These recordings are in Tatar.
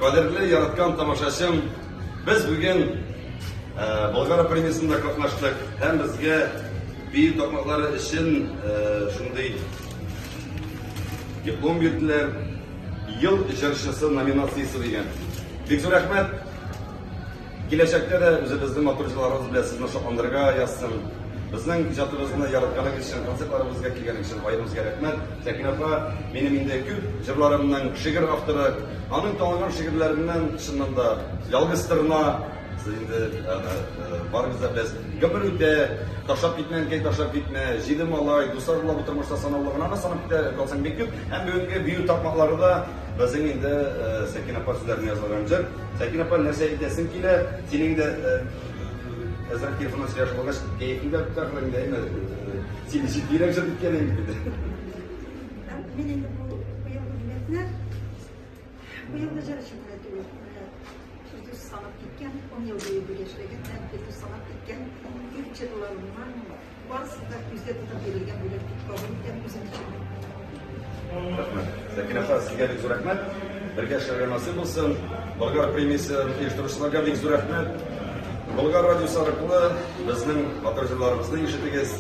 Кадерле яраткан тамашачым, без бүген Болгар премиясендә катнаштык һәм безгә бию такмаклары өчен шундый диплом бирделәр. Ел җырчысы номинациясе дигән. Бик зур рәхмәт. Киләчәктә дә үзебезнең матур җырларыбыз белән сезне шатландырырга язсын. Безнең иҗатыбызны яратканыгыз өчен, концертларыбызга килгәнегез өчен аерым сезгә рәхмәт. Сәкинә апа, минем инде күп җырларымның шигырь авторы. Аның танылган шигырьләреннән чыннан да Ялгыз торна, сез инде аны барыгыз да беләсез. Гомер үтә, ташлап китмә, әнкәй, ташлап китмә, Җиде малай, дуслар була бу тормышта санаулы гына санап китә калсаң бик күп. Һәм бүгенге бию такмаклары да безнең инде Сәкинә апа сүзләренә язылган җыр. Сәкинә апа, нәрсә әйтәсең килә? Синең дә әзрәк телефоннан сөйләшеп алгач, кәефең дә күтәрелер инде, әйме? Син җитдирәк җыр иткән инде. Мин инде бу быелгы бүләкне быелгы җыр өчен генә түгел. Менә Фирдүс санап киткән, 10 ел буе бергә эшләгән һәм Фирдүс санап киткән күп җырларымның Барысын да күздә тотып бирелгән бүләк дип кабул итәм үзем өчен. Рәхмәт. Сәкинә апа, сезгә бик зур рәхмәт. Бергә эшләргә насыйп булсын. Болгар премиясе оештыручыларга бик зур рәхмәт. Болгар радиосы аркылы безнең матур җырларыбызны ишетегез.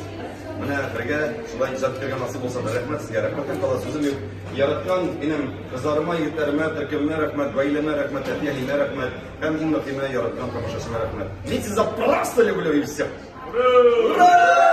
Менә бергә шулай иҗат итәргә насыйп булсын. Рәхмәт сезгә. Рәхмәттән кала сүзем юк. Яраткан минем кызларыма, егетләремә, төркемемә рәхмәт, гаиләмә рәхмәт, әти-әниемә рәхмәт һәм иң мөһиме яраткан тамашачыма рәхмәт. Мин сезне просто люблю и все. Ура!